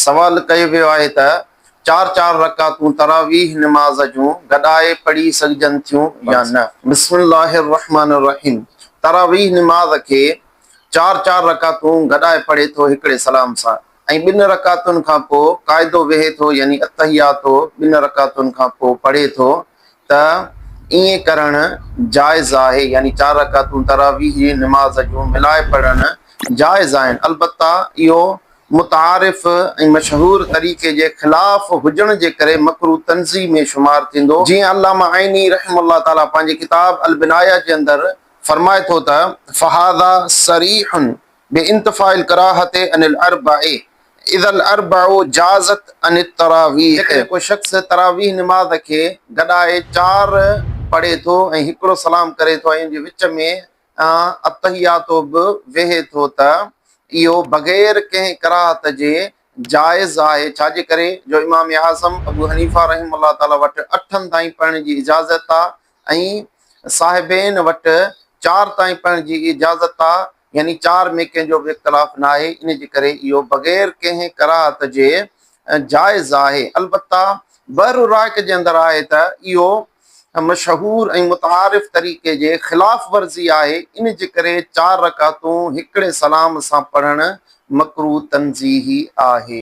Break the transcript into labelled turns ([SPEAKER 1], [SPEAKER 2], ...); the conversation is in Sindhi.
[SPEAKER 1] سوال ڪيو ويو آهي ته چار چار رڪعتون تراويح نماز جون گڏائي پڙهي سگهجن ٿيون يا نه؟ بسم الله الرحمٰن الرحيم تراويح نماز کي چار چار رڪعتون گڏائي پڙهي ٿو هڪڙي سلام سان ۽ ٻن رڪعتن کان پوء قاعدو ويهي ٿو يعني التحياتو ٻن رڪعتن کان پوء پڙهي ٿو ته ائين ڪرڻ جائز آهي يعني چار رڪعتون تراويح جي نماز جون ملائي پڙهڻ جائز آهن البته اهو متعارف ۽ مشهور طريقي جي خلاف هجڻ جي ڪري مڪروه تنزيهه ۾ شمار ٿيندو جيئن علامه عيني رحمه الله تعاليٰ پنهنجي ڪتاب البنايه جي اندر فرمائي ٿو ته فهذا صريح بانتفاء الڪراهة عن الاربع اذا الاربع جازت عن التراويح. جيڪڏهن ڪو شخص تراويح نماز کي گڏائي چار پڙهي ٿو ۽ هڪڙو سلام ڪري ٿو ۽ ان جي وچ ۾ التحياتو به ويهي ٿو ته اهو بغير ڪنهن ڪراهت جي جائز آهي ڇا جي ڪري جو امام اعظم ابو حنيفه رحمه الله تعالي وٽ اٺن تائين پڙهڻ جي اجازت آ ۽ صاحبين وٽ چار تائين پڙهڻ جي اجازت آ يعني چار ۾ ڪنهن جو به اختلاف ناهي ان جي ڪري اهو بغير ڪنهن ڪراهت جي جائز آهي البته بحر الرائق جي اندر آهي ته اهو مشهور ۽ متعارف طريقي جي خلاف ورزي آهي ان جي ڪري چار رڪعتون هڪڙي سلام سان پڙهڻ مڪروه تنزيهي آهي.